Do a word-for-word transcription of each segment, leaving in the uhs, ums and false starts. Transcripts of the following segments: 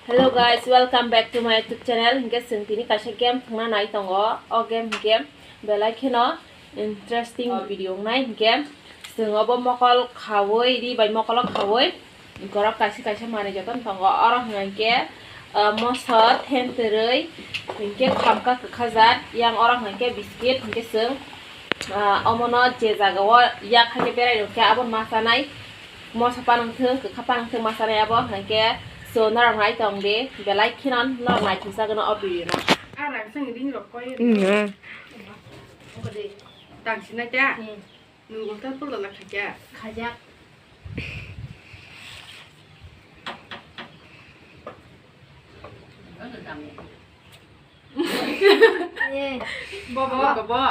Hello guys, welcome back to my YouTube channel. Hinkhe chwng tini kaisa game thwngna nai tongo. O game hinkhe belai kheno interesting video wngnai. Hinkhe chwng obo mokol khaui, ri bai mokolo khaui borok kaisa kaisa manwi jotono tongo. Oro hinkhe, ah, moso, thentwrwi, hinkhe khamka kwkha jat, yang oro hinkhe biscuit, hinkhe chwng, ah, omono je jagao yak hai khe berai rwkhe abo ma chanai. Moso panang thwng, kwkha panang thwng ma chanai abo, hinkhe so norok nai tong di, belai kheno norok naithok jagwno o video no. Ah, rang seng ring rok koi. Hmm. Tang sinai ta? Hmm. Nung gota pul la khaja. Khaja. Bobo. Bobo.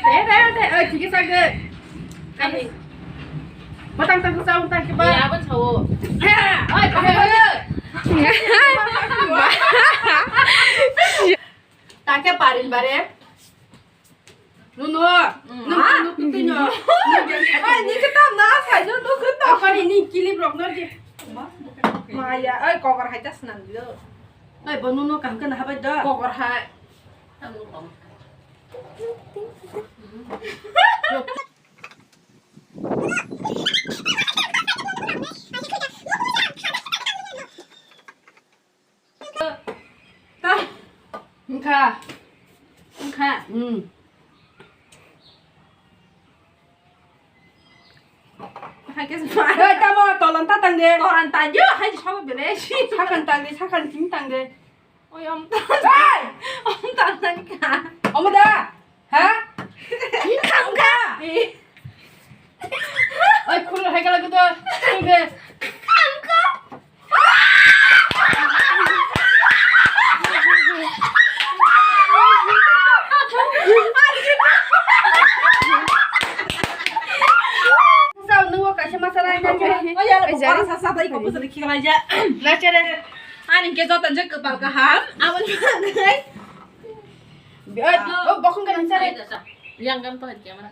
Deh, deh, deh. Oh, tiga saga. Kami. Batang tang sa, batang ke ba. Ya, apa cowok? Oi, pakai baju. Take parin bare. Nuno. Nuno, nuno, nuno. Ai, ni kita na, saya nuno kita. Apa ni, ni kilip rok na di. Maya, ai, kokor hai tas nang lo. Ai, bo nuno kam kana habai da. Kokor hai. Ta. Wngkha. Wngkha. Hmm. Hai khe Oi, tamo, tolan ta tang de. Tolan ta yo, hai sabo bele. Sakan tang de, sakan ting tang de. Oi, om ta. Hey! Om ta tang ka. Om da. Ha? Khamka. Oi, khulur hai kala kudo. Khulur de. Khamka. Sao nungo kaisa masala hai khe. Oi, ya, ora sa sa tai ko busali khikala ja. Na chere. Ani ke jotan je kwpal kaham. Aboni bagwi. Oi, o bokhong ganang sare. Yang kan pakai camera.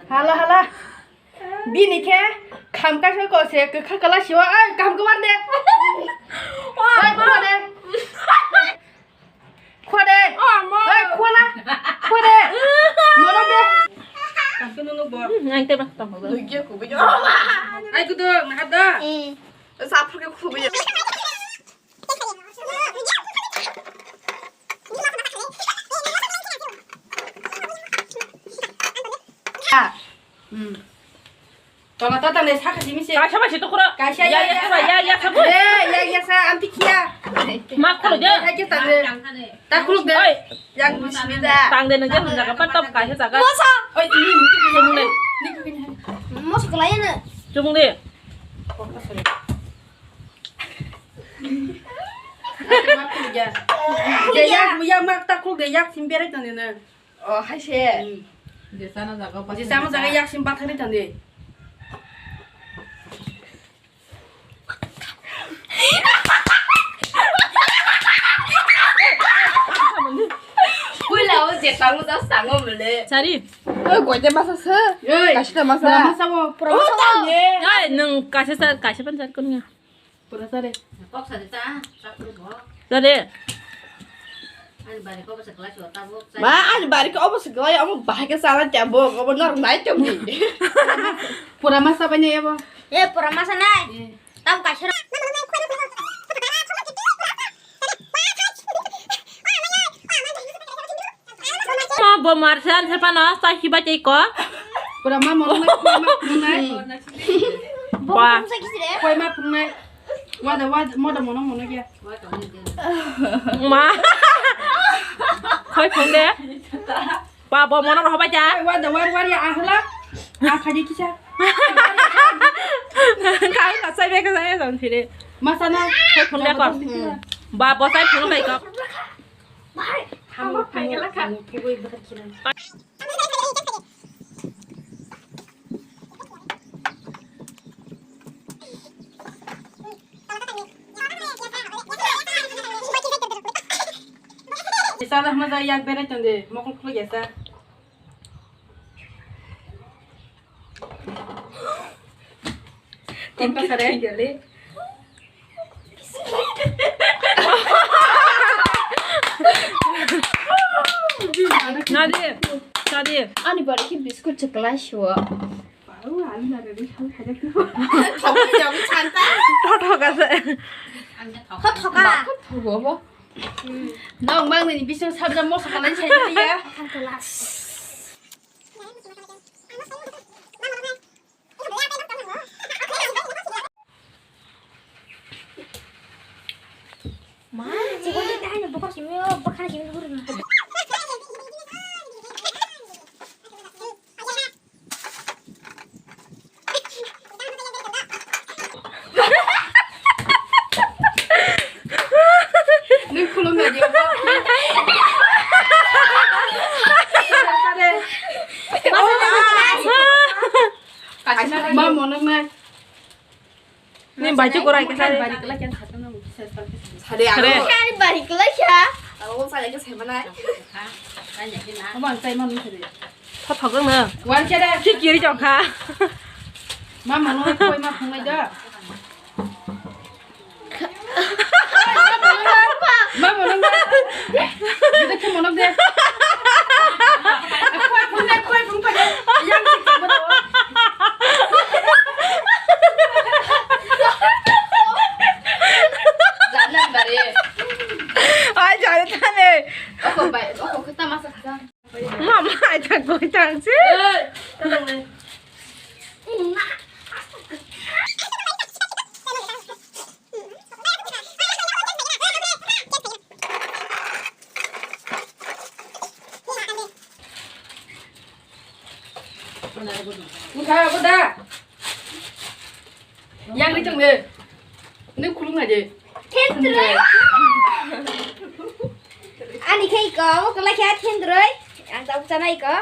Hala, hala. Bini khe kham kaisa ko se kwkha kwla siwa, ai, kaham kwmar de. Ai, khwa de. Khwa de. Ai, khwa na. Khwa de. Mono de. Kaham kwno nuk bo. Ang te bak tong bo. Nuk ye kubi jo. Ai, kudu, nahat da. Sa phur ke kubi jo. Tola tata le saka simi se. Kaisa bai se to khura. Kaisa ya, ya, ya, ya, ya, ya, ya, sa bo. Eh, ya, ya, sa, anti kia. Ma khulu de. Ya, ya, ta de. Ta khulu de. Oi. Yang bismillah. Tang de nang je jaga pa top kaisa jaga. Mosa. Oi, ini mungkin. Sumung de. Mosa kelai na. Sumung de. Yak, yak mak ta khuluk de, yak sim berai tong de na. Oh, hai se. Hmm. Je sama jaga, je sama jaga yak sim bathari tong de. Puila o je tango ja sango mole. Sari. Oi, goide masa se. Oi. Kasita masa. Pura masa bo. Pura masa bo. Ai, nung kasita, kasita pan sar kunya. Pura sare. Kok sare ta, sakru bo. Sare. Ani bari ko basa kelas yo tabuk. Ma, ani bari ko obo seglai, obo bahai ke salan tabuk, obo nor nai tabuk. Pura masa banya ya bo. Eh, pura masa nai. Eh. Tam kasar. Ma bo marsan sepano, sa hiba tei ko. Pura ma mono nai, pura ma phungnai. Ba. Koi ma phungnai. Wada, wada, moda mono mono ya. Ma. Koi phungnai. Ba bo mono rohobai ja. Wada, war, war ya ahla. Akhaji kisa. Kau kasai be kasai ya jam thire. Masana. Koi phungnai ko. Ba bo sai phungnai ko. Tada hwnba yak berai tong de, mokol khuluk ya sa. Thank you, thank you, le. Nadi, nadi. Ani bari ki biscuit chocolate shuwa. Baru, ani na re, re, hal hajak tu. Thoka jam chanta. Thoka se. Thoka. Thoka bo. Nong bang ni bising sabja moso kalai sai ya. Ma, chikon ni dai ni bokol simi o, bokol simi guri na. Nung khulum na dia. Ma, monok nai. Ni bai tu korai ka sari. Sari, sari. Sari bari kelai kha. Abo ang chai mani sari. Tho thok jang no. Wan kere. Ki kiri jok kha. Ma mano koi ma phungai da. Ma mano. Ni de ke mano de. Koi phung de, koi phung phai. Yang si ke mano. Jalan bare. Ai, jare thane. Oko bai, oko kita masa kita. Mama, ai thang koi thang si. Ei, tolong ni. Wngkha abo da. Yang ri tong de. Nung khulung na de. Thendroi. Ani khai ko, o kala kya thendroi. Ang ta uchana iko.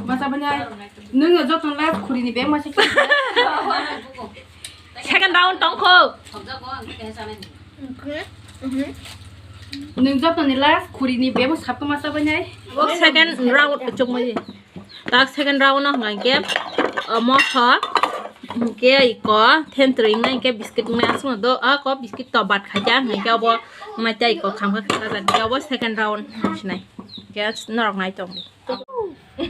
Masa banyai. Nung joto last khuri ni bag masa kya. Second round tong kho. Nung joto ni last khuri ni bag masa kya masa banyai. Second round chok mai. Tak second round no hwnka hinkhe, o, moso, hinkhe iko thendroi wngnai hinkhe biscuit wngnai aswkno do, a, ko biscuit to bat khaikha hwnka hinkhe obo wngnai tei iko khamkha kisa jani hinkhe obo second round sinai. Hinkhe norok nai tong di.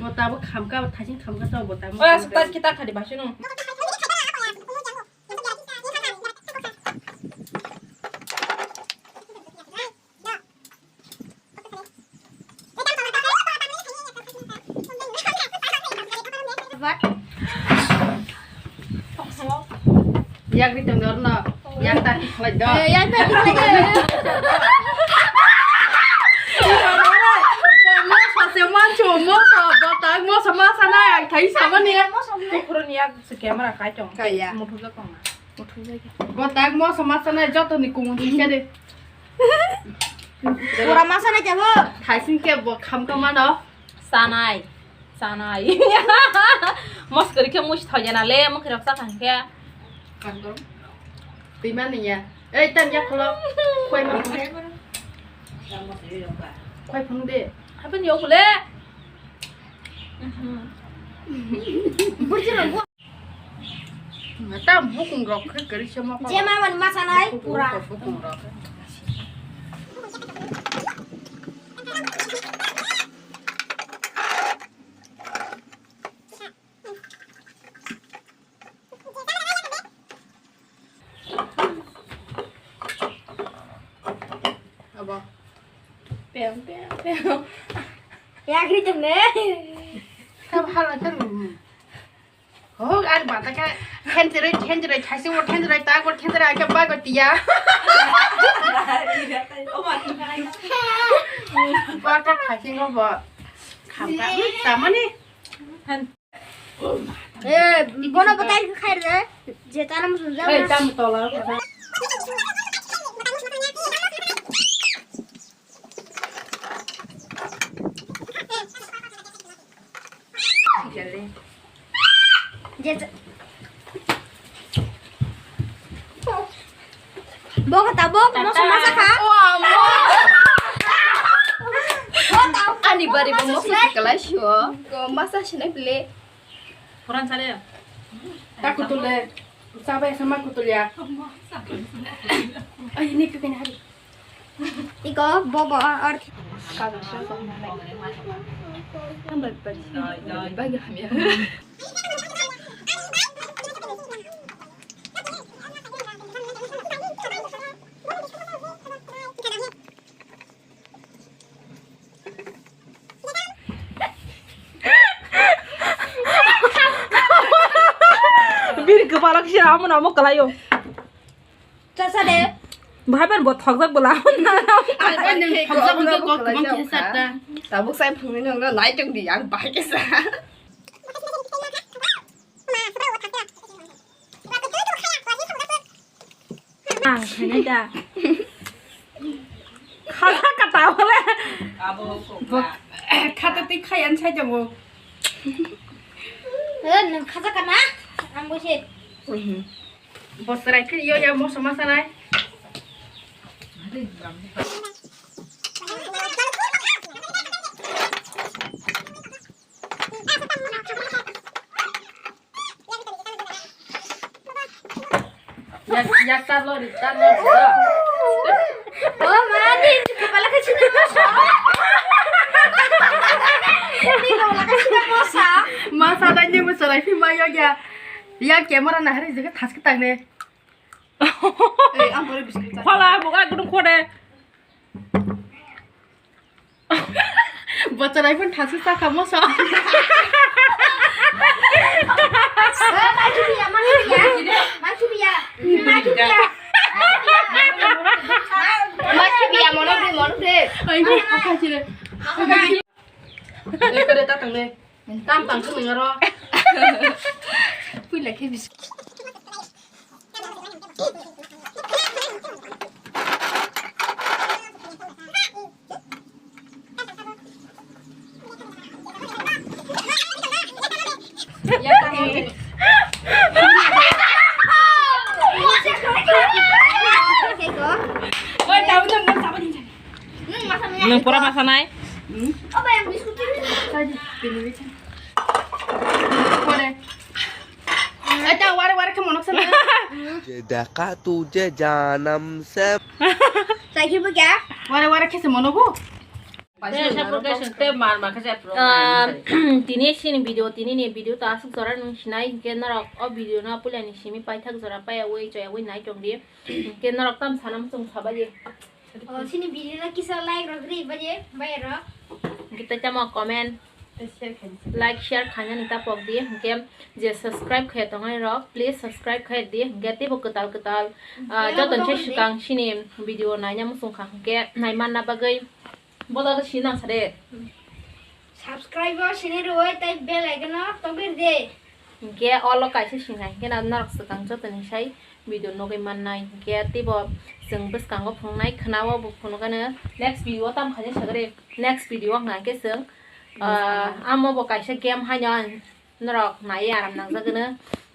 Bo tabuk khamkha, thaiching khamkha to bo tabuk. O, aswk ta kita khadi basino. Yak ri tong dor no. Yak ta ti khlai do. Eh, yak ta ti khlai do. Moso se mancho, moso, botak, moso masa na, ang thai sama ni. Kukuruni yak se camera kai tong. Kaya. Muthuk jak tong na. Muthuk jak. Botak, moso masa na, joto ni kumun kya de. Pura masa na jabo. Thaising ke bo kham kham mano. Sanai. Sanai. Mos kori khe musi thoi jana le, mokhi rok sakha khe. Kangkong. Twi mani ya. Ei, tam ya kholo. Khoi ma. Khoi phung de. Happen yo khole. Burjino. Tam bukung rok khe gari se ma. Je ma man ma sanai pura. Bukung rok. Abo. Pem, pem, pem. Yak ri tong ne. Tam hala tam. Ho, ar bata ka thenjroi, thenjroi, thaising bo thenjroi, tak bo thenjroi, ake bago tiya. Bata thaising bo. Khamka, tamani. Eh, bono batai khai re. Je tanam sunja. Ei, tam tola. Bo kata bo, mo sama sa kha. Ani bari bo moso se kalai sio. Ko masa sinai bile. Koran sare. Ta kutul le. Sabai sama kutul ya. Ai, ini ke kena hari. Iko bobo or. Ka ba sa ko. Ang ba ba. Ba ga hamya. Biri kwpalok se amo namo kwlaio. Chasa de. Bahai ban bo thokjak bwla. Ang ban nang thokjak hwnkhe kok kwbang khe sa ta. Tabuk sai phungni nang nai tong di ang bahai khe sa. Ang khainai da. Khata kata hole. Bo khata twi khai an sai tongo. Eh, nang khaja kana? Ang bo se. Bo chwrai phiri yo ya moso ma sanai. Yak, yak tar lo, ri, tar lo, ri, tar lo. Oh, mani, kepala kecil mosa. Ini kepala kecil mosa. Masa tanya mosa lagi mayo ya. Ya, camera nah hari juga tas kita nih. Eh, ang boleh biscuit. Khola, buka gedung khode. Bacha rai pun thasu saka moso. Machu biya, machu biya. Machu biya. Machu biya. Machu biya, mono de, mono de. Ai, ni apa sih? Ini kada datang deh. Tam tang khe nang aro. Pui lai khe bis. Oi, tahu tu nang sama ni. Nang pura masa nai. Apa yang biskuit ini? Tadi, ini. Kore. Eta ware ware khe monok sana. Je daka tu je janam se. Sai khe bo kya? Ware ware khe se monogo. Te support khe se te mar mar khe se pro. Ah, tini sini video, tini ni video ta asuk jora nung sinai, hingke norok o video no puila ni simi paithak jora paya ui choya ui nai tong di. Hingke norok tam sana muchung sabai di. Oh, sini video no kisa like rok ri baje, bai rok. Hingke tei tamo comment, like, share khainani ta pok di. Hingke je subscribe khe tongnai rok, please subscribe khai di. Hingke teibo kwtal kwtal, ah, joto ni swkang sini video naina muchung kha hingke nai manna bagwi boda do sinang sade. Subscribe o sini roi tai bell icon o togir de. Hingke olo kaisa sinai hingke na norok swkang joto ni sai video nogwi mannai. Hingke teibo chwng bwskango phunuknai khwnao bo phunukgano next video o tamo khainai sagri next video o hwnkha hingke chwng, ah, amo bo kaisa game haino norok nai aram nangjagwno.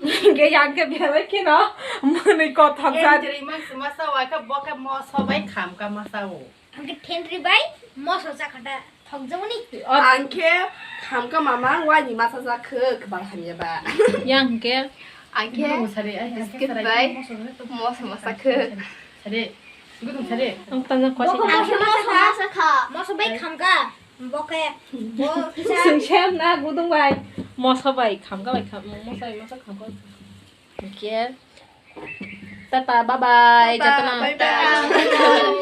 Hingke yang khe belai kheno mwnwi kothok jak. Entry masa masa waikha bo khe moso bai khamka masa o. Ang khe thentri bai moso chakha da thokjagoni. Ang khe khamka mama waini masa jakha kwbal hamya ba. Yang khe ang khe biscuit bai moso masa kha. Sare, gudung sare. Ang tanya kosi. Ang khe moso masa kha. Moso bai khamka. Bo khe bo kisa. Sungsem na gudung bai. Moso bai khamka bai kham, moso bai masa khamka. Oke. Tata, bye bye. Tata, jatana. Bye bye.